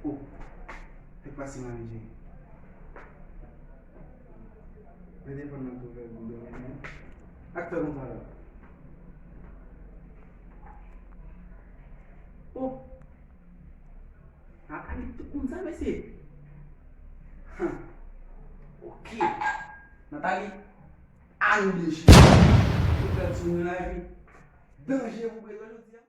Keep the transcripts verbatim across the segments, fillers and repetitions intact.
Oh, fèk pase nan men Jerry. Mete fòn nan tou fè gou dòmi men. Ak fè konsa la. Oh! A, a, li tout moun sa, mesye. Huh. Ok. Nathalie, a nou deje. Ou fè ti moun la, epi danje pou bezwen jodi a.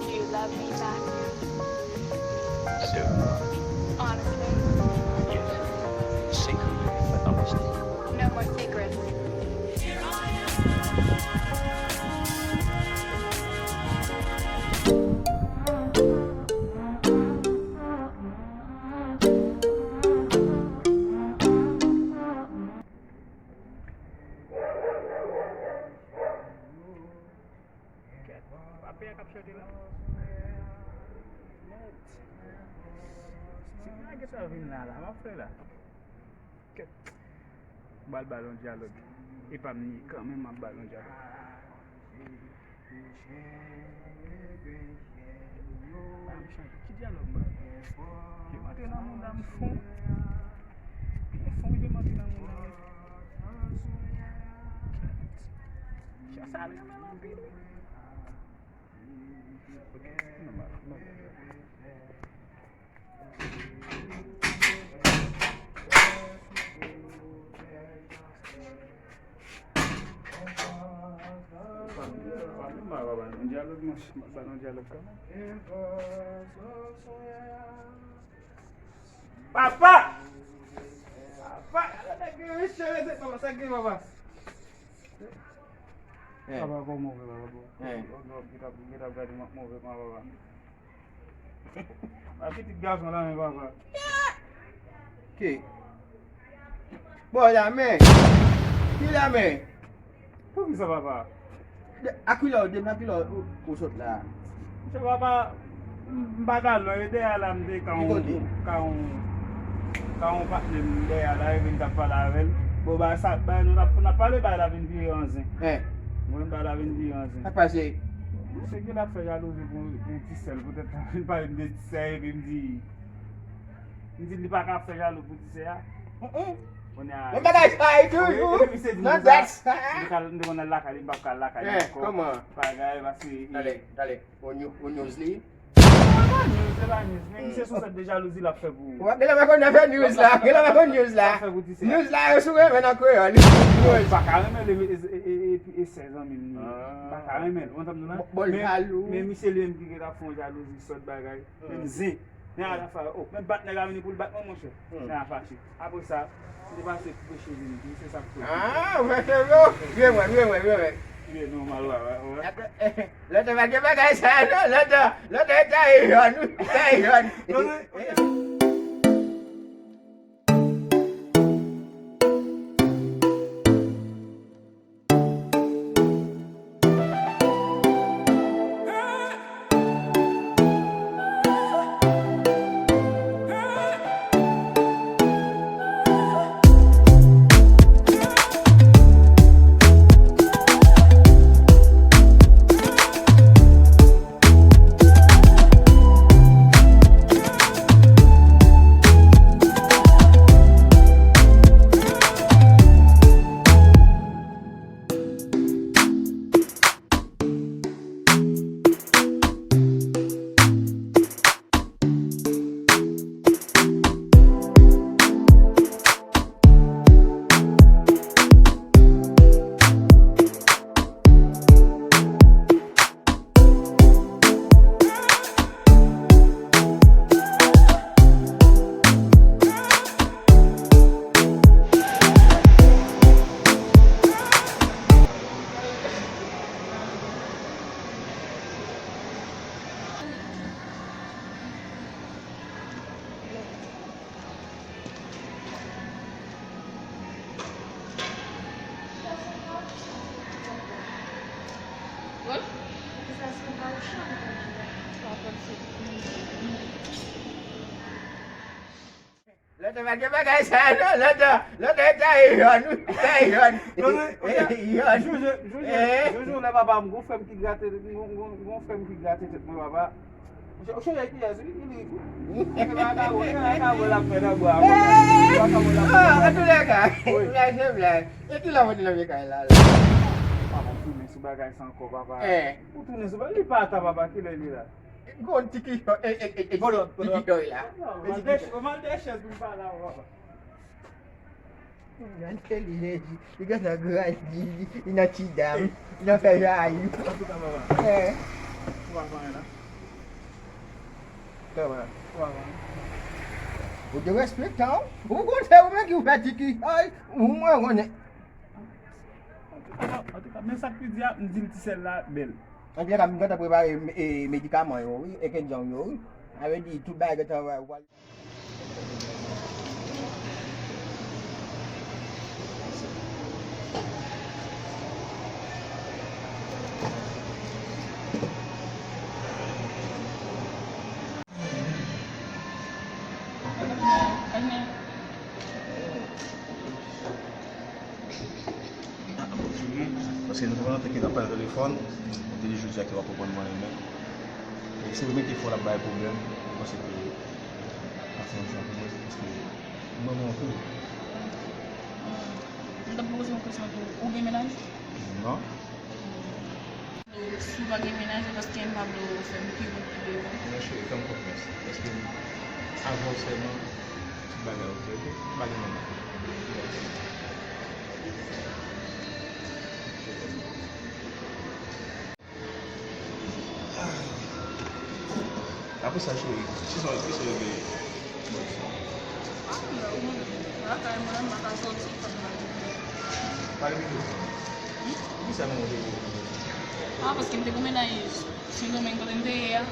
Do you love me, Matthew? I do. Honestly? Yes. Secretly, but honestly. No more secrets. Kèt, papi a k ap chante la. Mèt. Si m pa gentan vin la, la, m ap fè la. Kèt. M pral ba l yon dyalòg. E pa m ni kanmenm, m ap ba l yon dyalòg. Ba m chante. Ki dyalòg m ba l? Ke m antre nan mouda m fon. Byen fon, ke m antre nan mouda m. Sa, sa renmen anpil, wi. Ok, nòmal, nòmal. Fanmi, fanmi, m a ba nou dyalòg, monchè, m a ba nou dyalòg kanmenm. Papa! Papa! Gade nèg yo, mesye, mesye, papa, sa k gen, papa? Eh. Papa, kòman w ye, papa? Bon. Eh. Ou, ou, ou, ou t ap, ou t ap gade m ap move kòman, papa? Ba pitit gason la men, papa. Ki? Bon, la men. Ki la men? Poukisa, papa? De, a kilè w, depi nan kilè w, ou sot la? Monchè, papa, m pa t al lwen, e dèyè la m te ka yon, ka yon, ka yon patnè m dèyè la, epi m t ap pale avè l. Bon, ba sa, ba nou t ap, n ap pale, ba la vin vire an zen. Mwen, ba la vin vire an zen. Sa k pase? Se ke l ap fè jalouzi pou, pou ti sè l, poutèt l vin pale m de ti sè, epi m di, m di li pa ka fè jalou pou ti sè a. Kounye a, yon bagay sa, e toujou nan dat sa. M te konn al lakay li, m p ap ka al lakay li ankò. Kòman? Bagay, paske, talè, talè. Ou news li? Non, e pa news, e pa news. Men misye se yon sòt de jalouzi l ap fè pou ou. Genlè pa konn fè news la, genlè pa konn news la. L ap fè pou ti sè a. News la, yo sou renmen nan kreyòl. Ou pa ka renmen l, e, e, e, e sè zanmi l li ye. Ou pa ka renmen l. Ou konprann sa m di w la? Men misye li menm ki gentan ap fè yon jalouzi, sòt bagay. Menm zen. Nèg la fache. Oh, men bat nèg la vini pou l bat mwen, monchè. Nèg la fache. Apre sa, m te pase pou preche vini. Se sa k fè. Ah, ou fè se vre. Vye mwen, vye mwen, vye mwen. Vye nou mal, wè, wè, wè. Lontan pa t gen bagay sa, non. Lontan, lontan e ta e jòn, wi. Ta e jòn. Sa pa gen bagay sa non, lontan, lontan e taye jòn, wi, taye jòn. Jòn. Jojo, Jojo, Jojo, lè papa m, gon frè m ki grate, gon, gon, gon frè m ki grate tèt mwen, papa. Ou chonje kiyès, wi, ki li, wi. Se vakabon, se vakabon l ap fè nan bwa, vakabon l ap fè nan bwa. Antoulèka, blag se blag. E ki lè w te nan kay la, la? Papa, tounen sou bagay sa ankò, papa. Ou tounen sou bagay, li pa ta, papa, ki lè li la? Gon ti kichòy, e, e, e, e, ti kichòy la. Mande chèz pou m pale avè w, papa. Gade li, li, li gen nan grandi, li, li nan ti dam, li nan fè jayi. Antouka, papa. Eh. Ou pa konnen la. Kòman? Ou pa konnen. Ou derespektan, ou konn se ou menm ki ou fè ti kichòy, ou mwen konnen. Antouka, antouka, men sa k pi di a, m di l ti sèl la bèl. Antoulèka, m gentan prepare, e, medikaman yo, wi, e kenjang yo, wi. Sa vle di, tout bagay gentan wè, wè. Paske nou konprann antanke n ap pale nan telefòn, mwen te di jodi a ke w ap konprann mwen renmen. E se ou menm ki fè l ap bay pwoblèm, mwen panse ke l ap fè yon jan pou mwen, paske mwen, mwen anpil. M t ap poze yon kesyon tou. Ou gen mennaj? Non. Si w pa gen mennaj, se paske m pa vle w fè m pi wont pi devan. Non, cheri, fè m konfyans. Paske avè w sèlman, tout bagay oke, oke? M pa gen mennaj. Apre sa, cheri, kisa, kisa w gen? Anyen, lakay mwen, m pa ka soti, fòk m al. Pale pito. Hmm? Poukisa manman w te voye w vin? Ah, paske m te gon mennaj Sendomeng kote m te ye a.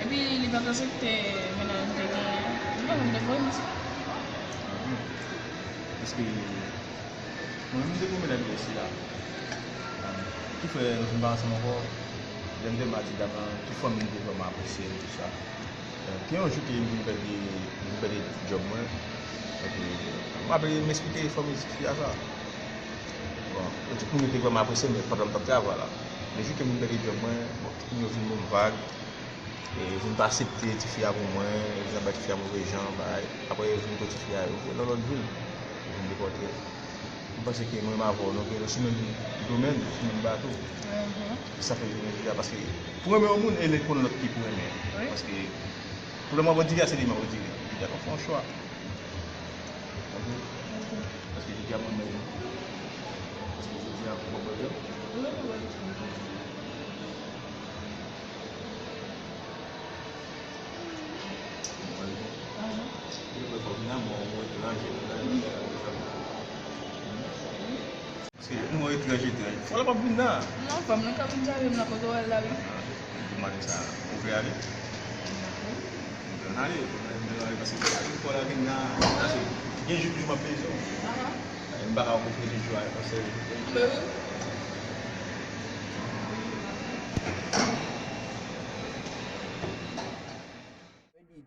Epi li pa t respekte mennaj m te genyen an. Se pou sa m te voye m isit. Hmm. Paske mwen menm, m te gon mennaj mwen isi la. Ki fè nou vin pa ansanm ankò. Lè m te mal di dam lan, tout fanmi m te vrèman apresye l, tout sa. Gen yon jou ke m vin pèdi, m vin pèdi djòb mwen. Epi, m raple m eksplike fanmi ti fi a sa. Bon, yo tout moun yo te vrèman apresye m pandan m t ap travay la. Men jou ke m vin pèdi djòb mwen, bon, tout moun yo vin ban m vag. E yo vin pa aksepte tifi a pou mwen, yo vin ap bay tifi a move jan, bay. Apre yo vin pran tifi a, yo voye l nan lòt vil. Yo vin depòte l. M panse ke mwen menm avè w, nou gen, nou sou menm domèn, nou sou menm bato. Mhm. Sa fè jounen jodi a, paske pou renmen yon moun, e li konn lòt ki pou renmen. Wi. Paske pou lè m ap retire a, se li m ap retire. Jodi a, fò w fè yon chwa. Konprann? Paske jodi a mwen menm, paske jodi a mwen menm. Paske nou etranje, etranje. Fò l ap vin la. Non, fanm nan ka vin chanje m nan kote w al la, wi. Di maten sa, ou vle ale? Ou vle ale, ou vle ale, paske fò l ap vin la, paske gen jou toujou m ap bezwen w. Ahan. M pa ka ofri jou a, paske. Anben wi.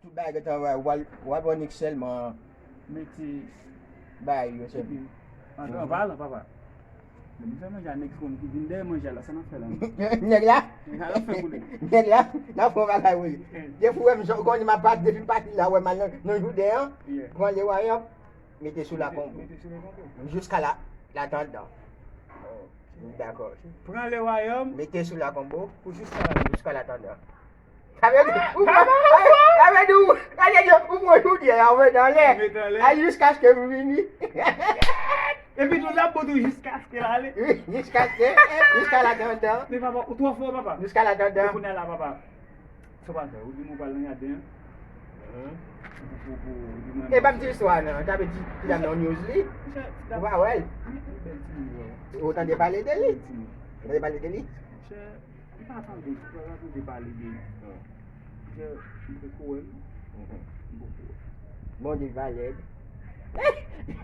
Tout bagay gentan wè, w al, w al pran nèg sèlman. Mete bagay yo sèlman. Epi, an, an palan, papa. Lè m fè manje a, nèg ki konn ki vin dèyè manje a la, sa n ap fè la menm? Nèg la? Sa n ap fè pou li? Nèg la? N ap fè yon bagay pou li. Depi w wè m, jan w konnen m ap pati, depi m pati la, w wè m al nan, nan jounen an, pran le wayòm, mete sou lakonbo. Mete, mete sou lakonbo. Jiska la, latandan. Dakò. Pran le wayòm. Mete sou lakonbo. Pou jiska la. Jiska latandan. Sa vle di, ou pran, sa vle di, ou, sa vle di, ou pran jounen an, ou mete anlè. Ou mete anlè. A, jiskaske m vini. Epi tou, l ap bon tou jiskaske l ale. Wi, jiskaske, jiska latandan. Men papa, ou twò fò, papa. Jiska latandan. Kounye a la, papa. Sa w pral fè? Ou di m ou pral nan jaden an? Ou pou, pou, ou di mwen. E pa m di istwa nan, ta vle di, ti dam nan yon news li. Ou pa wè l? Ou tande pale de li? Ou tande pale de li? Monchè, m pa tande, m pa tande pale de li. Monchè, m poko wè l. M poko wè l. Bondye valè.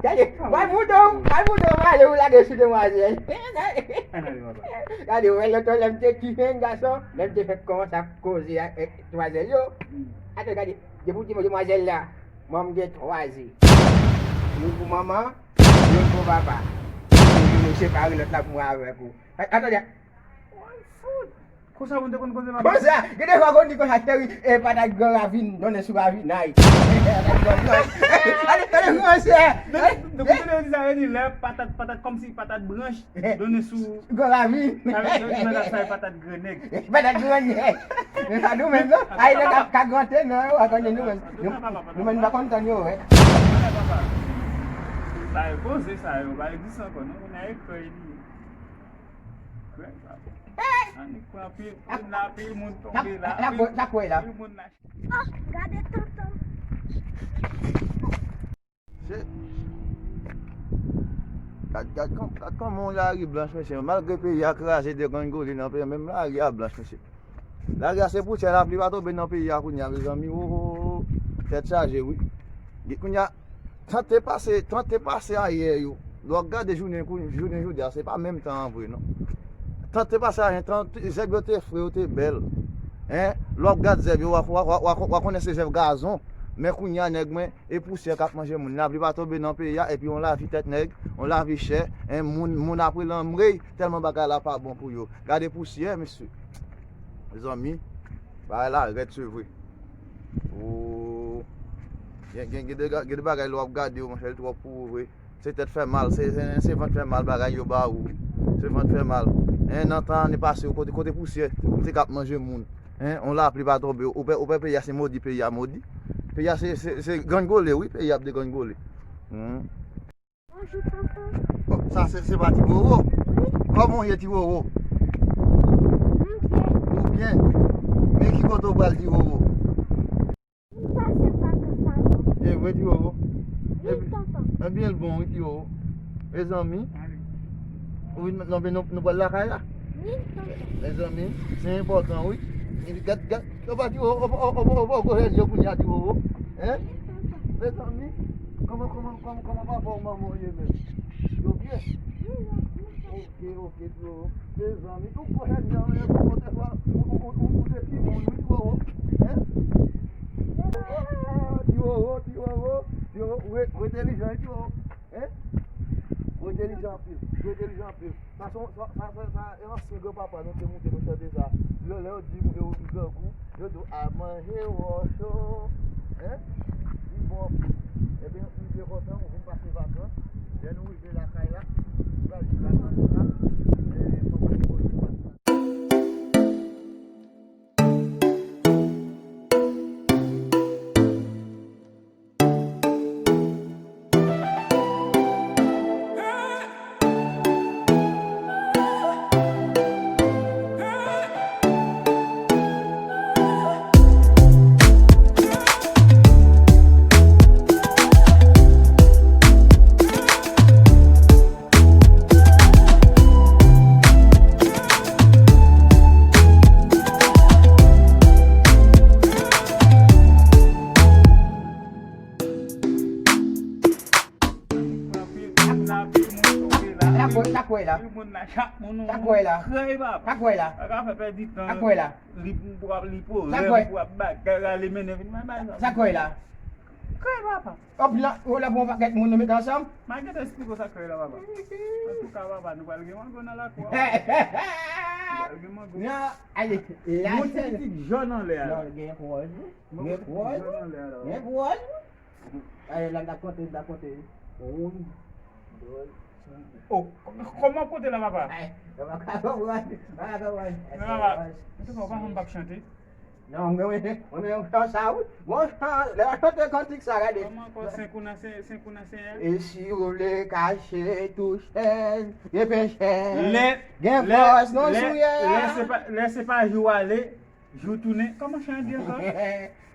Gade, bay mouton, bay mouton, ale ou lage sou demwazèl. Gade, ou wè lòt lè m te ti jenn gason, lè m te fèk kòmanse ap koze ak, eh, demwazèl yo. Atè, gade, depi w di mwen demwazèl la, mwen m gen twa ze. Youn pou manman, youn pou papa. Youn ou separe, lòt la pou mwen avèk ou. A- Atande. Konsa moun te konn koze papa. Konsa, gen de fwa konn di konsa, cheri, e patat gran ravin, donnen sou ravinay. Patat gran branch. Alè, tande, monchè. Donk, donk, ou te di sa vle di lè patat, patat kòmsi patat branch, donnen sou gran ravin. Sa vle di, sa vle di, sa e patat gran nèg. Patat gran nèg. Men sa nou menm, non? Ay, nèg ka, ka grante, non, yo, atande nou menm. Nou, nou menm, nou pa konn tann yo, wi. Sa e koze sa yo, pa egziste ankò, non? Nèg krèy li. Krèy sa. Annik pran pil, pil la, pil moun tonbe la, sa, sa, sa kwè la? Pil moun la. Oh, gade tonton. Shit. Gad, gad, kòm- gad kòman yon lari blanch, mesye. Malgre peyi a kraze, degrenngole nan peyi a, menm lari a blanch, mesye. Lari a se pousyè, lapli pa tonbe nan peyi a kounye a, mezanmi. Wo, wo, wo, wo. Tèt chaje, wi. Gen kounye a, tan te pase, tan te pase ayè yo. Lè w ap gade jounen kou- jounen jodi a, se pa menm tan an vre, non. Tan te pase ayè, tan t- zèb yo te fre, yo te bèl. Hein? Lè w ap gade zèb yo, w a- w a- w a- w a- w a konnen se zèb gazon. Men kounye a, nèg mwen, e pousyè k ap manje moun. Lapli pa tonbe nan peyi a, epi yon lavi tèt nèg, yon lavi chè, hein, moun, moun ap rele anmwey, tèlman bagay la pa bon pou yo. Gade pousyè, mesye. Mezanmi, bagay la rèd, se vre. Oh. Gen, gen, gen de ga- gen de bagay lè w ap gade yo, monchè, li twòp pou ou vre. Se tèt fè mal, se, se, se vant fè mal bagay yo ba ou. Se vant fè mal. Hein, nan tan ane pase yo, kote, kote pousyè, se k ap manje moun. Hein, on lapli pa tonbe, ou pè, ou pè peyi a se modi, peyi a modi. Peyi a se, se, se granngole, wi, peyi a ap degranngole. Hmm. Bonjou, tonton. Oh, sa se, se pa Ti Wowo? Wi. Kòman w ye, Ti Wowo? M byen. Ou byen? Men ki kote w pral, Ti Wowo? M pase vakans avè w. E vre, Ti Wowo? Wi, tonton. Ebyen, l bon, wi, Ti Wowo. Mezanmi. Wi, non, men nou, nou pral lakay la. Wi, tonton. Mezanmi, se enpòtan, wi. Gad, gad, yo pa Ti Wowo, o, o, o, o, o, kolèj yo kounye a, Ti Wowo. Hein? Wi, tonton. Mezanmi, kòman, kòman, kòman, kòman papa w, manman w ye menm? Yo byen? Wi, yo byen. Ok, ok, Ti Wowo. Mezanmi, ou konnen jan yo kote fwa, ou, ou, ou, ou, ou se timoun, wi, Ti Wowo. Hein? Ti Wowo, Ti Wowo, Ti Wowo, ou, ou entèlijan, wi, Ti Wowo. Hein? Ou entèlijan anpil, ou entèlijan anpil. Sa se yon, sa, sa, sa, sa, e ansyen granpapa nou te moute nou chante sa. Lè, lè yo di, yo, grangou, yo di, al manje wòch, hein? Li bon anpil. Ebyen, m byen kontan, ou vin pase vakans. Lè nou rive lakay la, nou pral jwe lakay la. E, fòk nou poze pati la. Sa kwè la? Sa kwè la? Sa kwè la? Li pou w ap, li pou w ap bagay, rale mennen vin bay bay. Sa kwè la? Krèy papa. Hop la, ou la pou yon pakèt moun nou mete ansanm? Ma gentan esplike w sa krèy la, papa. Antouka, papa, nou pral gen mango nan lakou a. Nou pral gen mango. Non, ale, la moun se pitit jòn anlè a. Non, gen wòz, wi. Gen wòz, wi. Gen wòz, wi. Ale, la, n ap konte, n ap konte. Yon, de, Oh, kòman w konte la, papa? Ay, papa, papa, papa, papa. Non, papa, antouka, w pa janm p ap chante. Non, mwen, mwen, mwen, mwen, chan sa, wi. Bon, chan, lè w chante kantik sa, gade. Kòman ankò, senk ou nan sen, senk ou nan Senyè? E si w vle kache tou chèz, gen pen chèz, gen fòs nan souyè. Lè se pa, lè se pa jou ale, jou tounen. Kòman chan an di ankò?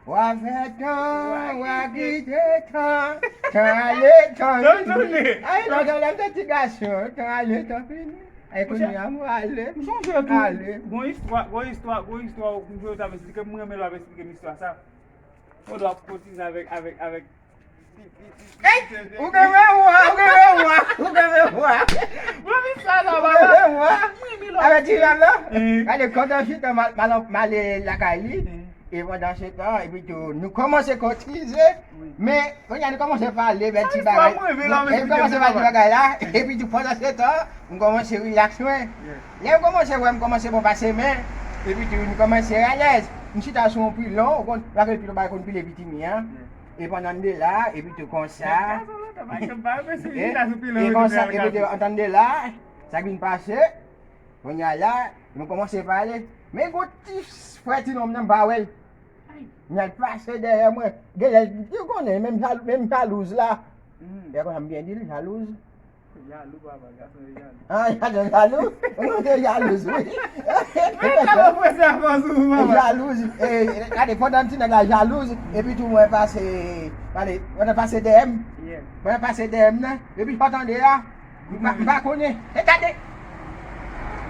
W a fè tan, w a kite tan, tan ale, tan vini. Ay, lontan lè m te ti gason, tan ale, tan vini. Ay, kounye a, m ale, m sonje tou, ale. Gon istwa, gon istwa, gon istwa, m jwe w t ap esplike m, mwen renmen lè w ap esplike m istwa sa. Mwen dwe ap kotize avèk, avèk, avèk. Ey! Ou gen memwa, ou gen memwa, ou gen memwa. Bon, istwa sa, papa. Ou gen memwa. Avèk ti jèn nan? Gade, kontan chita, m al, m al, m ale lakay li. E pandan se tan, epi tou, nou kòmanse kotize, men kounye a nou kòmanse pale bèl ti bagay. E nou kòmanse pale ti bagay la, epi tou, pandan se tan, m kòmanse rilaks mwen. Lè yo kòmanse wè m kòmanse bon pase men, epi tou, nou kòmanse alèz. M chita sou yon pilon, ou konn, ou pa konn pilon, bagay konn pile pitimi an. E pandan n de la, epi tou konsa, e konsa, epi tou, antan n de la, sa k vin pase, kounye a la, nou kòmanse pale. Men gon ti frè ti nonm nan, m pa wè l. Nèg pase dèyè mwen. Genlè, ou konnen, menm jal-, menm jalouz la. E konsa m byen di l, jalouz. Jalou, papa, gason yo jalou. Ah, gason jalou? Ou se jalouz, wi. Mwen ta pran pwese avan sou ou, papa. Jalouz. E, gade, pandan ti nèg la jalouz, epi tou mwen pase, gade, mwen pase dèyè m. Mwen pase dèyè m nan, epi pa tande a. M pa, m pa konnen. E gade.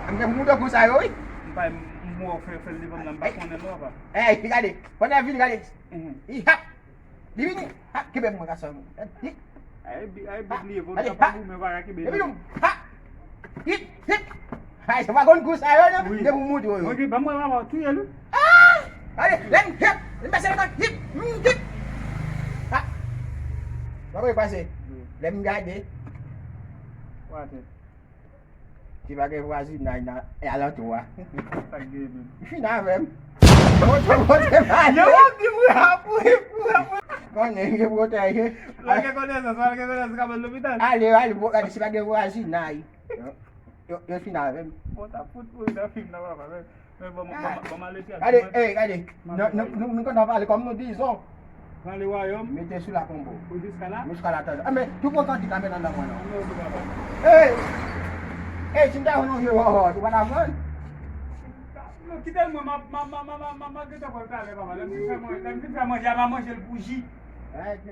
M gen pou mouton konsa yo, wi. M pa, m wè w fè, fè l devan m nan, m pa konnen non, papa. E, gade. Pandan l vini, gade. Li hap. Li vini. Ha, kenbe mwen, gason. Hip. Ay, bi-, ay, bib li evo, gade, pa goumen, pa ka kenbe. Epi nou, ha. Hip, hip. Ay, se pa konn kou sa yo, non? Wi. De pou mouton yo. Mwen gen, ban mwen, papa, touye l, wi. Ah! Gade, lè m hip, lè m pase nan hip, mm, hip. Ha. Wè mwen pase. Wi. Lè m gade. Wate. Ti bagay vwazinay nan, e alantou a. Sa k gen menm? Li fin avè m. Montre, montre, montre. Yo, w ap di mwen ap ri, ap ri. Konnen, gen pwoteje. Lage konesans, lage konesans, ka ban lopital. Ale, ale, bon, gade, se pa gen vwazinay. Yo, yo, yo fin avè m. Bon, ta fout mouri nan fim nan, papa, men. Men bon, bon, bon, bon, ale, gade, ey, gade. Nou, nou, nou, nou kontan pale kòm nou dizon. Pran le wayòm. Mete sou la konbo. Ou jiska la? Jiska la tande. Ah, men, tou pran kantik la, men nan nan mwen, non. Non, ou pa pran. Ey! Ey, si m ta jwenn yon vye wòwò, ou pa ta pran? Non, kite l mwen, m ap, m ap, m ap, m ap, m ap, m ap gentan pran l talè, papa. Lè m fin fè manje, lè m fin fè manje a, m ap manje l bouji. Ok.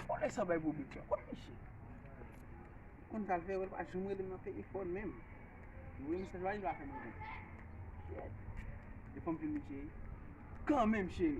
Konnen sa bay pou bit la. Konnen misye. Konn sa l fè, wè l pa janm rele m nan telefòn menm. Li voye mesaj pa, li pa fè m reponn. Shit. E fò m fin vin cheri. Kanmenm, cheri.